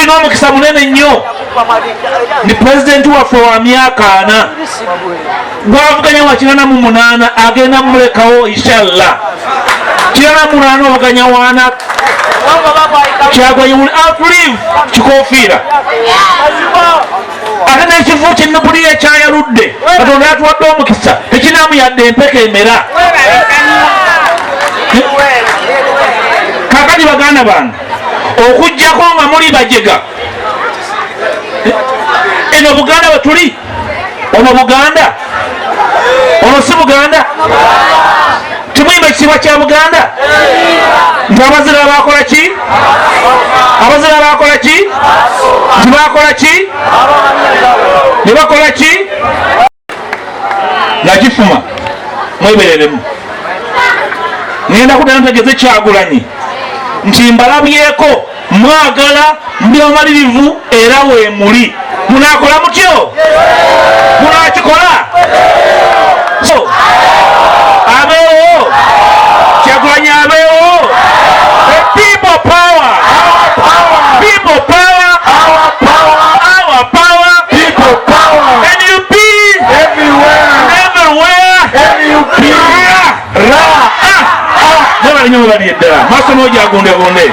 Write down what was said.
Tulina omukisa munene nnyo ni pulezidenti waffe wa myaka 40, gwavuganya wa 98, agenda mulekawo inshallah. 98 ovuganya wana, Kyagulanyi will outlive kikofiira. Ate n'ekivu kyenubulira ekyayaludde, Katonda yatuwadde omukisa, tekinamu yadde empeka emera. Kakati baganda bange, okugjako nga muli bajega, eno Buganda we tuli, ono Buganda, ono si Buganda. Timuyimba ekitiibwa kya Buganda nti abazira bakola ki? Abazira bakola ki? Nti bakola ki? Ne bakola ki? Nga kifuma mwebereremu. Ngenda kuddayo ntegeze Kyagulanyi nti mbalabyeko, mwagala, muli bamalirivu era weemuli. Munakola mutyo? Munakikola? So abeewo, Kyagulanyi abeewo. The people power, people power, our power, People power. NUP Everywhere. Everywhere. NUP. Ra. Ra. Mwebale nnyo, mwebali eddala maaso n'ojagundegunde.